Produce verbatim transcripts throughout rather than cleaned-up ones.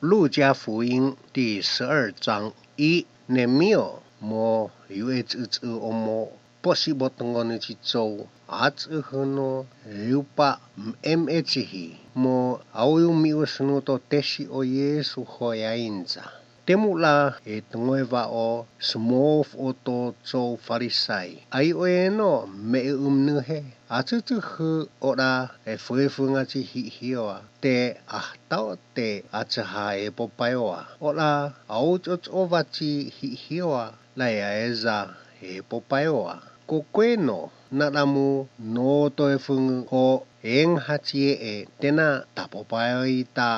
Lu'u i Chafuin ti 十二章 i, Nehemias mo yu' i che'cho' åmot, put si botngon i chichan, ach'uhu nu, li'e' pa' em echihi, mo ayu mi'osnot tesi o Yiesu hoya insa. Temula i tungo' i va'o, sumo'of otro chong Farisai. Ai oe no, me'e umnuhe, achuchuhu ora i fue funga'ti Hihihio, te atao te achaha i popayoa. Ora, aocho'cho'ofa ti Hihihio, lae ella i popayoa. Kokuenno, na'lamu nu to i fungua' o en ha' ti e te na ta popayoa-ta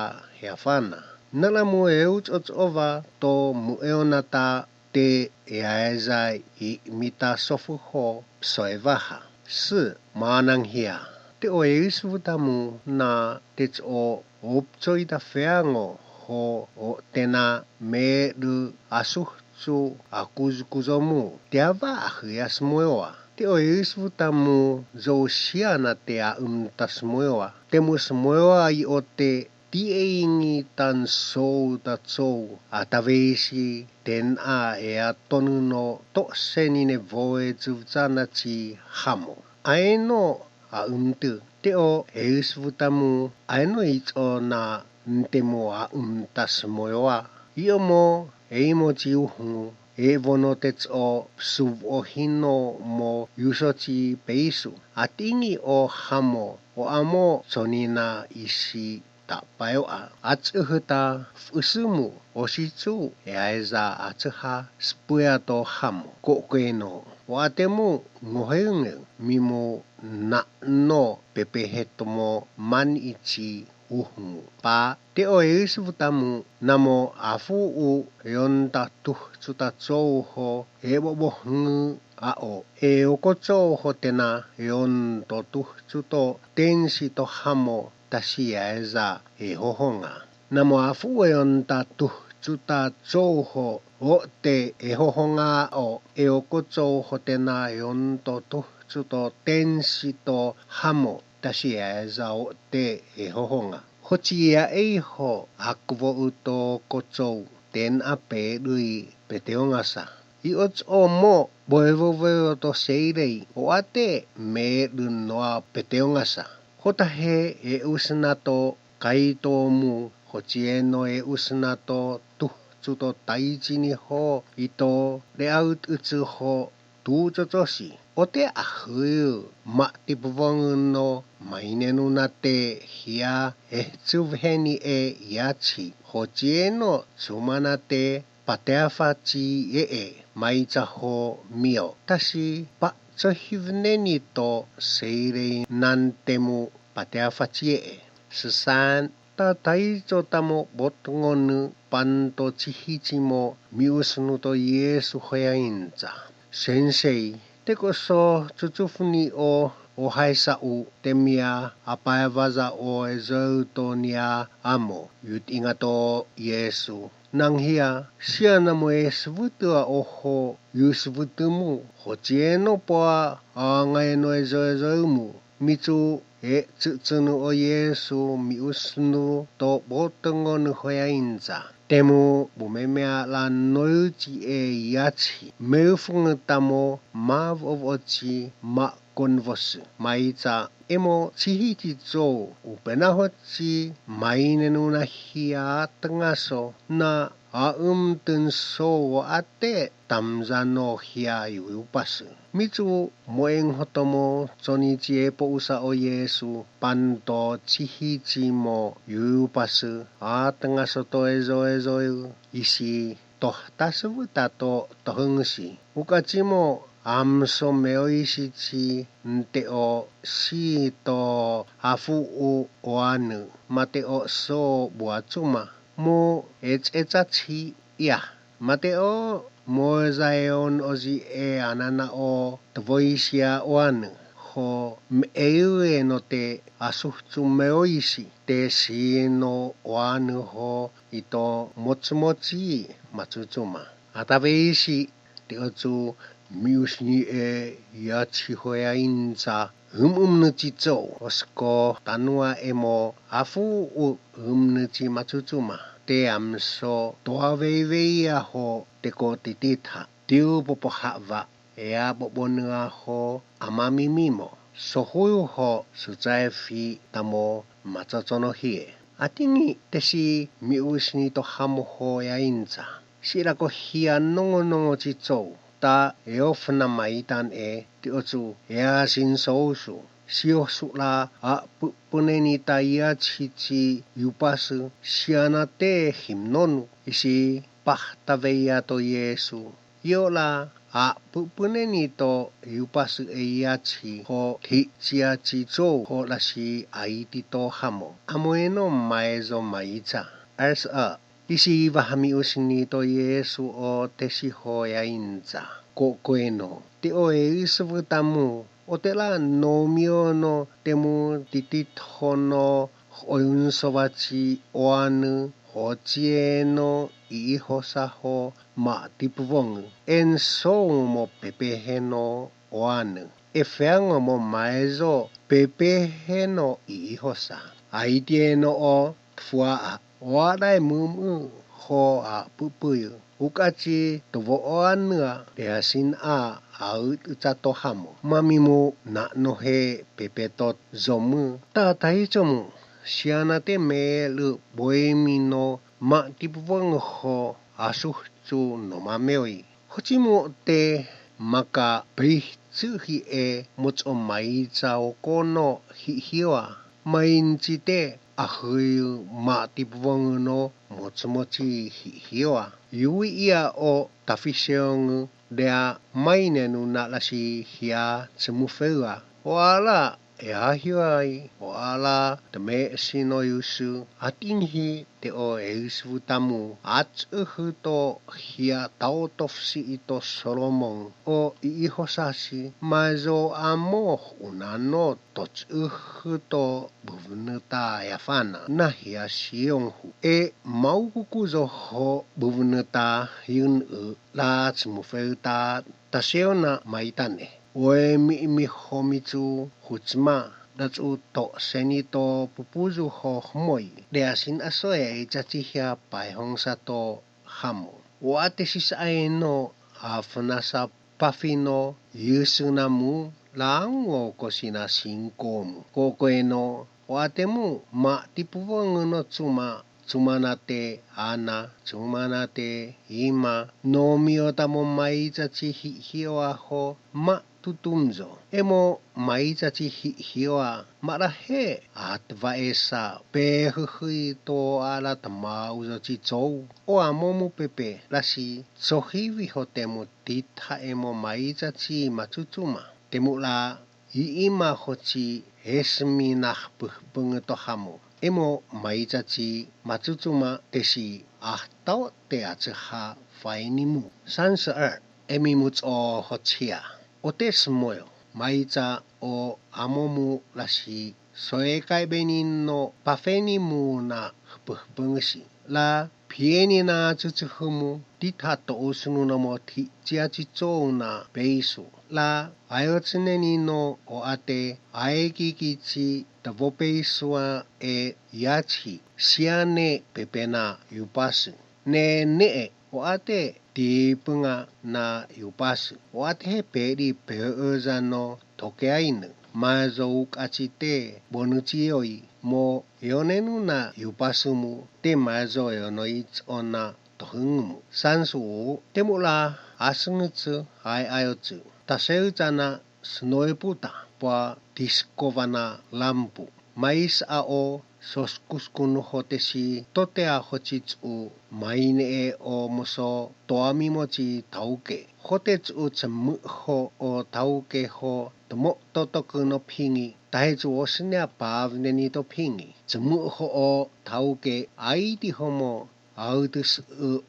i afana. Na'lamu i aocho'cho'ofa to mu'eon-ta te i aella i mita sofu ho psoevaha. Si, mananhia. Te o i eisfutå-mu na te cho'opcho i ta feango ho o te na me'lu asuhcho akuykuyo-mu. Ti ha' va ahuya simoyoa. Te o i eisfutå-mu yo' siha na te a'umta simoyoa. Te mu simoyoa i otte ti e ingi tan so' ta chong, ataveisi te na e atonu no to'sen i nevo'e chuvchana ti hamo. Ai no a'umtu, te o i eisfutå-mu, ai no i cho'na te mu a'umta simoyoa. I åmot, i mot i uhungu, i bono te cho'subok hino mo yuso ti peisu. Atingi o hamo, o åmot chonina i si ta payo'a. Ach'uhu ta fu'usu-mu, o sichu, i aella achaha, sipua to hamo. Kokuenno, o ate-mu, ngohengge, mimo na'no, pepehe tomo man i ti uhungu. Pa, te o i eisfutå-mu, namo afu'u i onta tuhchu ta chong ho, i bobohungu a'o, i okotcho ho te na i onto tuhchu to tensi to hamo, tasi aella i hohonga. Namo afu'u i onta tuhchu ta chong ho, otte i hohonga a'o, i okotcho ho te na i onto tuhchu to tensi to hamo, tasi aella otte i hohonga. Hochi i a'i ho, akvo' yu' to okotcho, te na pe'lu i peteongasa. I och åmot, boevovo yu' to seirei, o ate me'lu nu peteongasa. Hotåhe i usna to kaito-mu, hochi ennao i usna to tuhchu to taichi ni ho, i to de'autchu ho, tu chochosi. Otte ahuyu, ma ti puvongun no, mainen yu' na te hia, ehchuvheni i yachi. Hochi ennao, chumana' te, pateafachi i e, maicha ho mio. Tasi, pa' cho'hivneni to, seirei nan te mu, pateafachi i e. Sesan, ta taicho ta mo botngon nu pan to chihichi mo mi'osnot to Yiesu hoya insa. Sensei, te koso chuchufni' yu' o haisao-hu te mia apaevaya yu' eyu to-ña åmot, yu' tinga' to Yiesu. Nanhia, siha na mo esfutu ha' yu' ho, yu' esfutu-mu, hochi ennao pua ha' ngai'an yu' eyu eyu-mu. Miyu, e, che'cho' nu o Yiesu, mi'osnot to botngon nu hoya insa. Te mu, bumeme'ala' nu i yachi, me'ufong ta mo, ma vo'ochi, ma konvosu. Maicha, emo, chihichi yu', u penahochi, mainen yu' na hia atengaso, na, a'umtun so' ate, tamya no hia i upasu. Miyu, mo'en yu' tomo, chonnichi i po'usa o Yiesu, pan to chihichi mo i upasu, atengaso to eyu eyu, i si tohtasu ta to tohungsi. Uka'chimo, amso meo'isichi, te o si to afu'u o anu, ma te o so' bua chuma. Mo echechachi ia. Ma te o, mo ya e on oyi e ananao, tavoisia o anu, ho, me eyu no te asuhchu meo'isi, te si no o anu ho, i to mochimochi machuchuma. Ataveisi, te ochu, mi'osnot i yachi hoya insa, um'umnuchi yu', oskotanu ha' emo, afu'u um'umnuchi machuchuma. te hamso toa veiveiha ho teko tititha. Ti u popåha'va, ea bo'bonua ho amamimimo. Sohu yu' ho suchaefi tamo machocho'nohie. Atingi' tesi mi'usinito' hamo ho eaiñcha. Si'ra kao hia nongonongo chi chou. Ta eofana' maitan e, ti ochu ea sin sousu. Si osu la a pupuneni ta i achi chi yupasio, siha na te himnonu, i si påtta veia to Yiesu. Yo'la a pupuneni to yupasio i achi ho tihi'e chi chou ho lasi aiti to hamo. Amo ennao maiyao maicha. Ars a. I si iva ha' mi'usini to Yiesu o tesi ho eaiñcha. Ko'ko' ennao. Ti hu e'usufu tamu. Ote la no miyu no temu tititho no oyunsoba chi oanu hochie no i ihosa ho ma tipuvångu. En so mo pepehe no oanu. Efeango mo maiyao pepehe no i ihosa. Aiti ennao o fua'a. Oadai mumu ho a pupuyu. Uka'achi tovo'oan nua de hasin a a utucha to hamo. Mamimu na'nohe pepetot yomu. Ta taicho-mu. Siha na te me'lu buemi no ma tipuvångu ho asuhchu no mameoi. Hochi mo te maka peichuhi e mocho maicha o kono hihiwa. Mañe'lu-hu te ahuyu ma tipuvångu no mochomochi hihiwa. Yu i a o tafiseong de a mainen hu na'lasi hia chumufeua. O ala e ahiai, o ala te me'si no yusu, atingi' te hu e'usufu tamu, achuhu to hia taotofsi'i to Solomon, o i ihosa-hu, maiyao amo hu na'no to chuhu to bubunuta i afana', na hia sion-hu. E maokuku yo' ho bubunuta yunu la chumufeua ta ta seona maitan e. Ue mi, mi homichu huchma, da chu to seni to pupuyu ho hmoi. De hasin asoe i chachi hia paihong sa to hamo. Ua te sisa'ai no a fana' sa pafino yusu na mu lao kao siña singko-mu. Ko'ko' ennao, o ate-mu ma tipuvångu no chuma, chuma na te ana, chuma na te ima, no miyu tamo maicha chi hihiwa ho ma tutumyo. Emo maicha chi hihiwa, ma'rahe' at vaesa, pe huhui to ala tamau yo' chi chou. O amo mu pepe, lasi, sohiwi ho temu tita emo maicha chi machuchuma. Temu la i ima ho chi hesmi na puhpung to hamo. Emo maicha chi machuchuma tesi a tao te acheha faini-mu. Sansa er, emi mucho hochia. O te smoyo, maicha o amo-mu lasi, soekaibe ni no pafeni-mu na puhpungsi. La pieni na chuchuhu-mu, tita to usun no mo tihi'e chi chou na peisu. La ayochinen ni no o ate, aekiki chi tavopeisua e i achi, siha ne pepe na yupasu. Ne ne'e, o ate, tipunga na yupasu. O ate he pedi pe'oya no tokeainu. Maiyao uka'achi te, bonuchi oi, mo eonenu na yupasu-mu, te maiyao eonoicho na tohungu-mu. Sansu, temu la, asunguchu, ai ayochu. Ta seucha na sunoeputa, pua diskoba na lampu. Maisa o soskuskunu hote si tote a hochi chu, mai ne'e o moso toami mo chi tauke. Hote chu chumu'ho o tauke ho tumo'totok no pingi, tahe chu o siña pavneni to pingi. Chumu'ho o tauke aiti ho mo autuse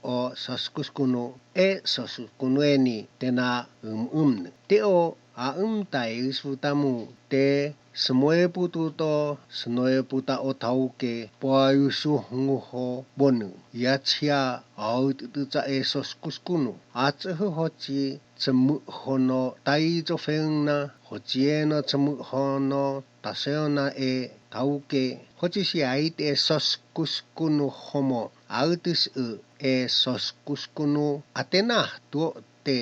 o soskuskunu, e soskuskunu eni te na umumnu. Te o aumta i usu tamu te sumoeputu to sunoeputa o tauke pua i usu hungu ho bonu. Yachia autute cha e soskuskunu. Achehu hochi chumu'ho no taicho feunna, hochi eno chumu'ho no ta seona e tåoke, håtsi siha ai ti e soskuskunu håmo, åtesisue' e soskuskunu, atan na tuotte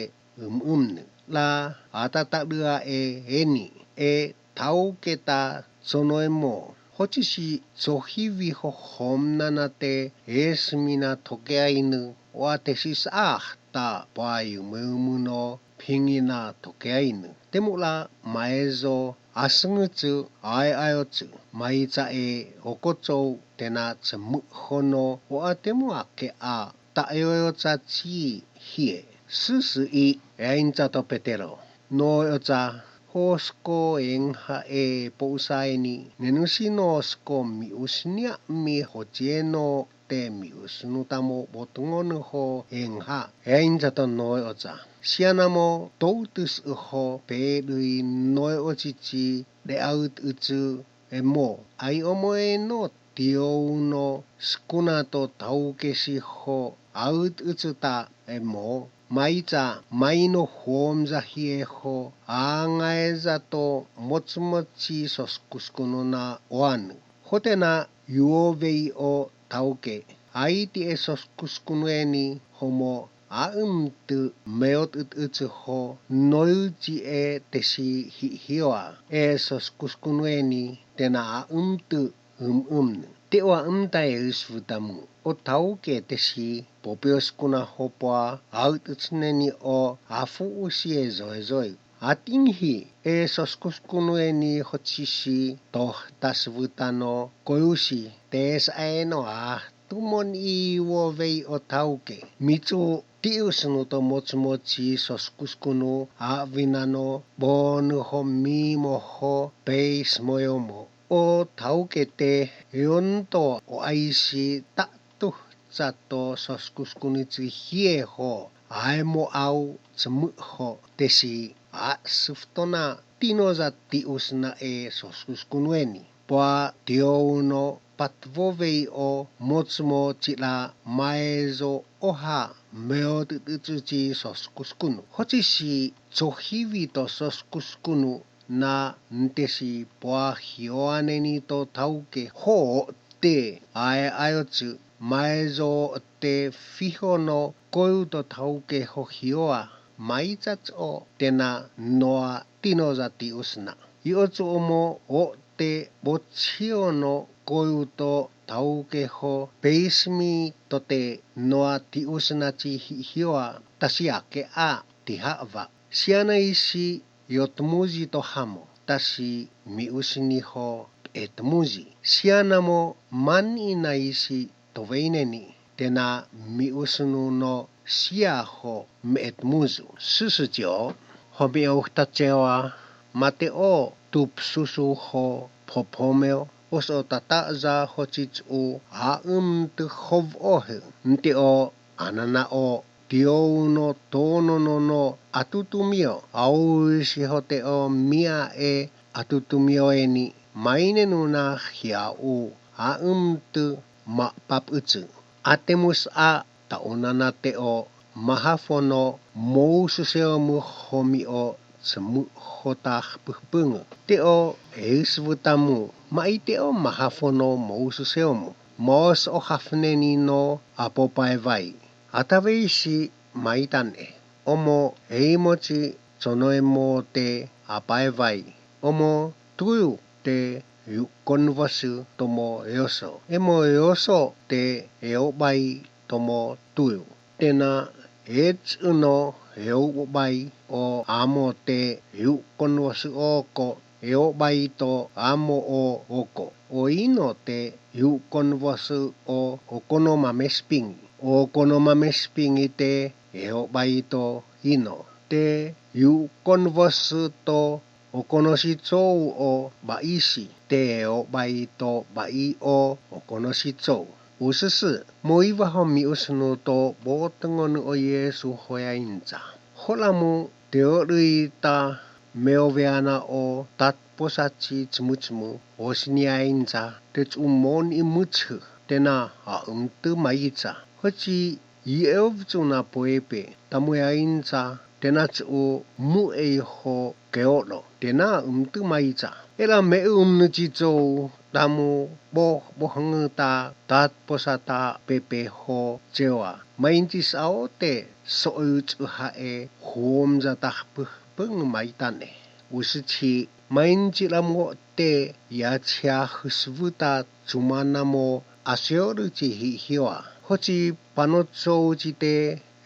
um'umnu'. Lao, atan ta'lo ha' e eni, e tåoke ta Chonoemo. Håtsi si chohivi hohom na nate, e simi na tokeainu, o atan sisåh ta påyu meumunu, pingi na tokeainu. Temu lao, mayo, asengguecho, aiaocho, maicha e okocho, tena chemu'hono, o atemu ake a, ta eoeocha chi hie. Susu i, e ainchato Petero. No eocha, hosko enha e po'usa eni, nenu si no hosko mi'usiña mi hochie no te mi'usinu tamo botungon ho enha. E ainchato no eocha. Siha namo todu hu pedi no eochi chi de aut uchu emo. Ai omo e no tiu no sukuna to tåoke si ho aut uchu ta emo. Maicha, maino huom ya hie ho, angaiya to mochmochi soskuskunu na oanu. Hote na yu ovei o tåoke. Ai ti e soskuskunu eni homo å'umtu meot utuchu ho noyu chi e tesi hihiua. E soskuskunu eni tena å'umtu um'umnu'. Ti u å'umta e usfutamu. O tåoke tesi popios kuna hopua aut uchu neni o afu usi e yoeyoi. Atinghi e soskuskunu eni hochisi toh ta svuta no koyusi te sa' eno a tumon i uovei o tåoke. Michu ti usinu to mochmochi soskuskunu a vinano bonu ho mimo ho peis moyomo. O tåoke te eonto o aisi ta tucha to soskuskunu chi hie ho, ai mo au chemu'ho tesi a suftona tino ya ti usna e soskuskunu eni. Pua tiu no pat ovei o mochmochi lao mayo oha meot utuchu chi soskuskunu. Hochisi chohivi to soskuskunu na tesi pua hioa neni to tåoke ho te ai ayochu mayo te fiho no koyu to tåoke ho hioa maichach o tena noa tino ya ti usna. I ochu omo o te bochio no koyu to tåoke ho peismi to te noa ti usna chi hihioa tasi ake a ti ha'va. Siha na isi Yotmuyi to hamo, tasi mi'usini ho P'etmuyi. Siha namo manini na isi tobei neni, tena mi'usinu no siha ho Me'etmuyu. Susuchi o, homi'ehu ta che'oha, mate o tupsusu ho popomeo, o so tata'ya hochichu å'umtu hovo'ohu, nte o anana o tiu no tono no no atutumio, au si hote o mia e atutumio eni, mainenu na hiau å'umtu ma'pap uchu. Atemu sa' ta onanate o mahafono moususeomu homi'o chemu'ho ta puhpungu. Te o eusvutamu, maite o mahafono moususeomu. Mas o håfneni no apopaivai. Atavei si maitan e. Omo eimochi chonoemo te apaivai. Omo tuyu te yu'konvosu tomo eoso. Emo eoso te eobai tomo tuyu. Tena echi no eobai o amo te yu'konvosu oko eobai to amo o oko. O ino te yu'konvosu o okonomamespingi. O okonomamespingi te eobai to ino. Te yu'konvosu to okonosichou o baisi. Te eobai to bai o okonosichou. Ususu, mo iva ho mi'usinu to botongon o Yiesu hoya incha. Ho'lamu te ori ta meoveana o tatposachi chumuchumu, o siña incha, te chumon i muchu, tena å'umtu maicha. Hochi i eofu na puepe, ta mo'na incha, tena chu mu'ei ho keo'lo, tena å'umtu maicha. Ela me'um nu chi chou, tamu, boh, bohangeta, tatposa ta pepeho chewa. Mainchi sa'ote, so'uchu ha'e, huom ya ta puhpung maitane. Usuchi, mainchi lamgo'te, ya chia husvuta, chumana mo, asioru chi hihiwa. Hochi panochou chi te,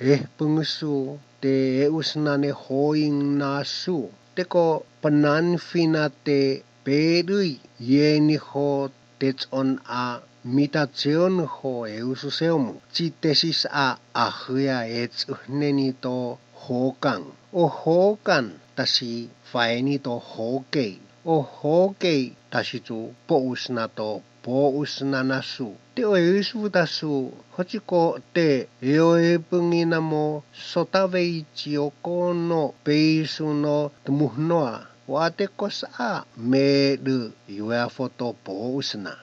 eh, pungusu, te e'usna ne hoing nasu. Teko pananfina te pedui yeniho te chon a mitachionho e usu seomu. Chi tesis a ahuya e chuhneni to hokan. O hokan tasi faeni to hokei. O hokei tasi tu po'usna to po'usna nasu. Te o e usvuta su, hochiko te e o e pungina mo sotave i chi o kono peisu no tumuhnoa. Wa te kosa a medu yue a foto po'usna.